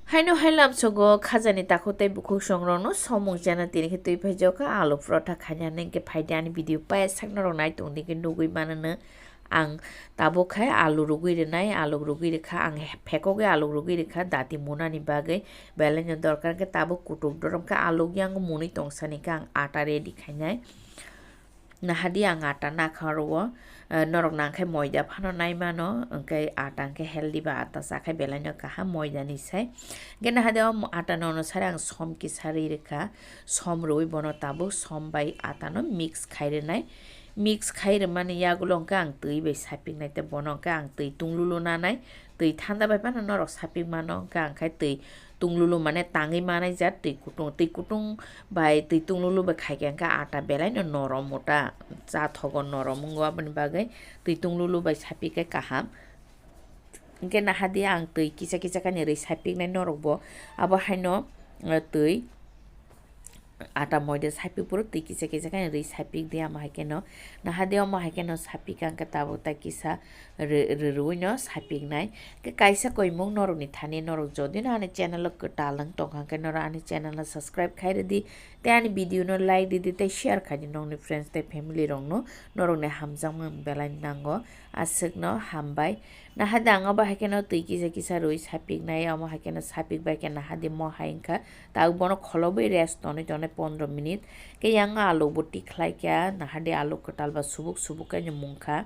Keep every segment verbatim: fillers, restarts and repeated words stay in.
Haino hai lamsogo khajani takhuk tei bukhuk songrokno somung chana tini khe twi phaijak kha alu porotha khaina hinwi khe phaidi ani video paiya sakno rok nai tongdi khe nugwi mano no ang tabuk khai alu rugwi rwnai, alu rugwi rwkha ang he-, phekogwi alu rugwi rwkha dati munani bagwi belaino dorkar khe tabuk kutuk dorom khe alu yang munwi tongsani khe ang ata ready khainai. Nahadi ang ata nakha oro, eh, norok nangkhe moida phano nai mano, hwnkhe ata hwnkhe healthy ba ata chakhai belaino kaham moidani sai. Hwnkhe nahadi o ata nono sari ang som kisa ri rwkha, som rwi bono tabuk som bai ata no mix khai rwnai. Mix khai rwmani yagulo hwnkhe ang twi bai sapiknai tei bono hwnkhe ang twi tunglulu nanai, twi thanda bai phano norok sapik mano, hwnkhe ang khai twi tunglulu mane tangwi manai jat twi kutung, twi kutung bai twi tunglulu bai khaikhe hwnkhe ata belaino norom ota, chathogo norom wngo, aboni bagwi twi tunglulu bai sapikhe kaham. Hwnkhe nahadi ang twi kisa kisa khaini rwi sapiknai norokbo, abo haino, eh, twi ata moida sapik phuru twi kisa kisa khaini rwi sapik di, amo hai kheno nahadi omo hai kheno sapik ang khe tabuk ta kisa rw-, rw-, rwino sapiknai. Khe kaisa koimung norokni thani norok jodi no ani channel o kwtal wng tongkha khe norok ani channel no subscribe khai rwdi tei ani video no like rwdi tei share khaidi nokni friends tei family rokno, norokni hamjakmung belai nango. Aswkno hambai. Nahadi ang obo hai kheno twi kisa kisa rwi sapiknai, omo hai kheno sapik bai khe nahadi mo hai wngkha. Tabuk bono kholobwi rest tonwi tonwi pondro minute. Khe yang alukbo tikhlai kha, nahadi aluk kwtal ba subuk subuk khe mungkha.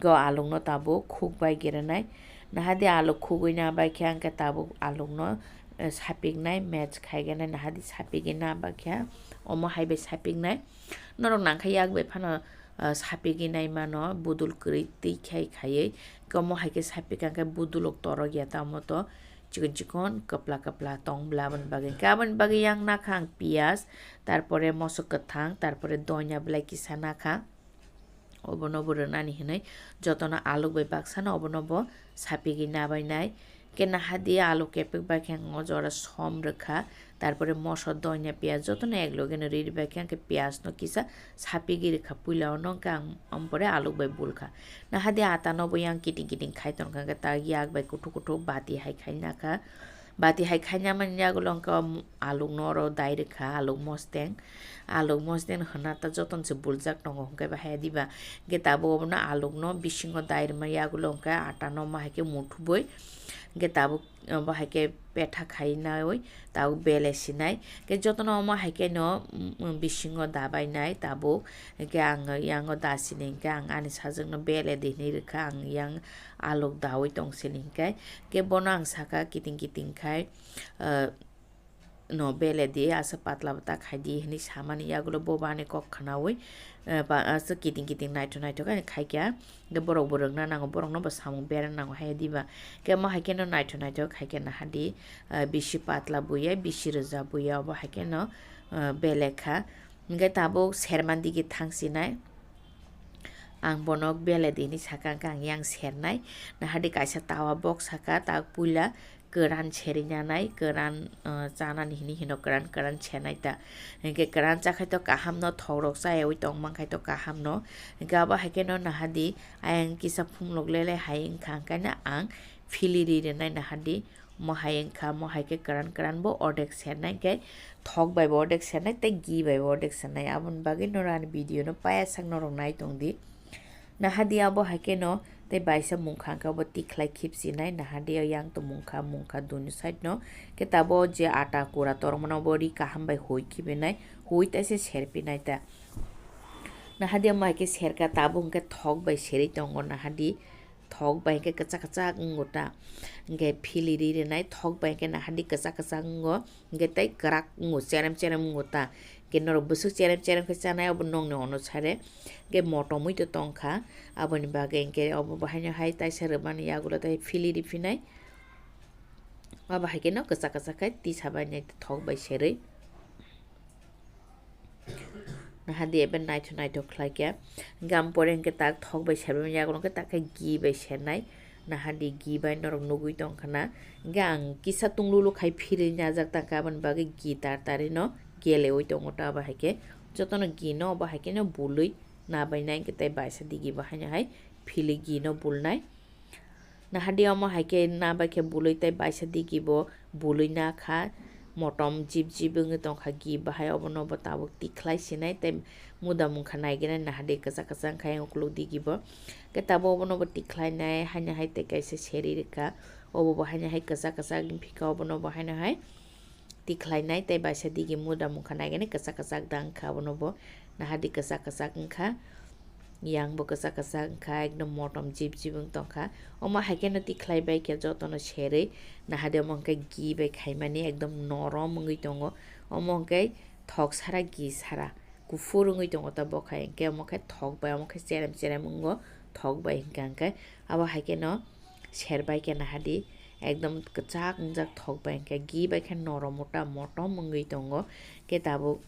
Go alukno tabuk khuk bai gerinai. Nahadi aluk khugwi nabai khe ang khe tabuk alukno, eh, sapiknai, match khaigenai, nahadi sapigwi nabai khe omo hai bai sapiknai. Norok nangkha yak bai phano, ah, sapigwi nai mano, budul kwrwi twi khai khaiwi. Omo hai khe sapikha khe budulok torok ya, tamo to chikon chikon kwpla kwpla tong bla, aboni bagwi. Hwnkhe aboni bagwi yang nakha ang piyaj, tarpore moso kwthang, tarpore doina belai kisa nakha. Obono bo rwnani hinwi jotono aluk bai baksano obono bo sapigwi nabainai. Khe nahadi alu kepek bai khe ang o jora som rwkha, tarpore moso, doina, piyaj jotono ek loge no ri ri bai khe ang khe piyaj no kisa sapigwi rwkha puila o, no hwnkhe ang ampore aluk bai bulkha. Nahadi ata no bo yang kiting kiting khai tongkha, hwnkhe ta yak bai kuthuk kuthuk bati hai khai nakha. Bati hai khaina mani yagulo hwnkhe o alukno oro dai rwkha, aluk mosteng. Aluk mosteng hwnna ta jotono se buljak tongo hwnkhe bahai diba. Hwnkhe tabuk obono alukno bisingo dai rwma yagulo hwnkhe atano omo hai khe muthubui. Hwnkhe tabuk obo hai khe petha khai naui tabuk bele sinai. Hwnkhe jotono omo hai khe no, mm, bisingo dabai nai tabuk. Hwnkhe ang yango da sini hwnkhe ang ani sajwkno bele di hinwi rwkha, ang yang aluk daui tong sini hwnkhe. Hwnkhe bono ang saka kiting kiting khai, ah, no bele di, asa patla bata khai di hinwi samani yagulo bo bani kok khnaui, ah, ba, asa kiting kiting naithok naithok khe khai kha. Hwnkhe borok bo rwngna nango, borokno bo samung berna nango hai diba. Hwnkhe omo hai kheno naithok naithok khai khe nahadi, ah, bisi patla buya, bisi rwja buya, obo hai kheno, ah, bele kha. Hwnkhe tabuk sermani dige thang sinai. Ang bono bele di hinwi saka, hwnkhe ang yang sernai. Nahadi kaisa tawa box saka, tak puila kwran serwi nanai, kwran, uh, chanani hinwi hino kwran kwran sernai ta. Hwnkhe kwran chakhai to kaham no, thok rok chayaui tong mankhai to kaham no. Hwnkhe abo hai kheno nahadi ayang kisa phunglok lele hai wngkha, hwnkhe no ang phili ri rwnai nahadi. Mo hai wngkha, mo hai khe kwran kwran bo ordek sernai, hwnkhe thok bai bo ordek sernai tei ghee bai bo ordek sernai. Aboni bagwi norok ani video no paiya sak norok nai tong di. Nahadi abo hai kheno tei baisa mungkha hwnkhe abo tikhlai khipchinai. Nahadi o yang to mungkha, mungkha dunu side no. Khe tabuk je ata kura tormano bo ri kaham bai hui khibinai, hui taise serpinai ta. Nahadi omo hai khe serka tabuk hwnkhe thok bai serwi tongo nahadi. Thok bai khe kwchak kwchak wngo ta. Hwnkhe phili ri rwnai thok bai khe nahadi kwchak kwchak wngo. Hwnkhe tei kwrak wngo, cherem cherem wngo ta. Hwnkhe norok bwswk cherem cherem khe chanai, obo nokni ono sare. Hwnkhe motomwi to tongkha. Aboni bagwi hwnkhe obo bahaino hai taisa rwmani yagulo tei phili ri phinai. Abo hai kheno kwchak kwchak khe tisa bai nai thok bai serwi. Nahadi ebe naithok naithok khlai khe. Hwnkhe ang pore hwnkhe tak thok bai sermani yagulo hwnkhe tak khe ghee bai sernai. Nahadi ghee bai norok nugwi tongkha na. Hwnkhe ang kisa tunglulu khai phirwi najak tangkha, aboni bagwi ghee tar tarino geleui tongo ta abo hai khe. Jotono ghee no obo hai kheno bulwi nabainai hwnkhe tei baisa digi bo haino hai phili ghee no bulnai. Nahadi omo hai khe na bai khe bului tei baisa digi bo bului na kha, motom jip jip wngwi tong kha gi bahai, obono bo tabuk tikhlai sinai tei muda mungkha naigenai nahadi kwchak kwchak wngkha yang ukuluk digi bo. Khe tabuk obono bo tikhlai nai haino hai tei kaisa seri rwkha, obo bo haino hai kwchak kwchak wngphi kha, obono bo haino hai tikhlai nai tei baisa digi muda mungkha naigenai kwchak kwchak da wngkha, obono bo nahadi kwchak kwchak wngkha. Yang bo kwchak kwchak wngkha, ekdom motom jip jip wng tongkha. Omo hai kheno tikhlai bai khe jotono serwi nahadi omo hwnkhe gi bai khaimani ekdom norom wngwi tongo. Omo hwnkhe thok sara gi sara kuphur wngwi tongo ta bokha, hwnkhe omo khe thok bai, omo khe cherem cherem wngo thok bai hwnkhe, hwnkhe abo hai kheno ser bai khe nahadi ekdom kwchak wngjak thok bai hwnkhe gi bai khe norom mota motom wngwi tongo. Khe tabuk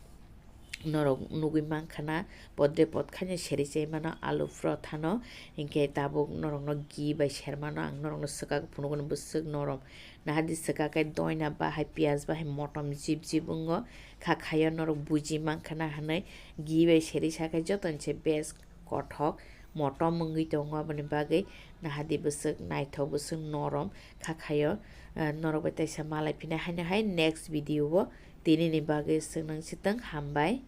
norok nugwi mankha na, podre pod khaino seri chai mano alu phrothano, hinkhe tabuk norokno gi bai sermano ang norokno swkak phunukgwino bwswk norom. Nahadi swkak khe doina bahai piyaj bahai motom jip jip wngo, kha khaio norok buji mankha na hinwi gi bai seri sakhe jotono se best kothok motom wngwi tongo, aboni bagwi nahadi bwswk naithok bwswk norom kha khaio. Ah, norok bai teisa malai phina haino hai next video o tinini bagwi swk nang sitwng, hambai.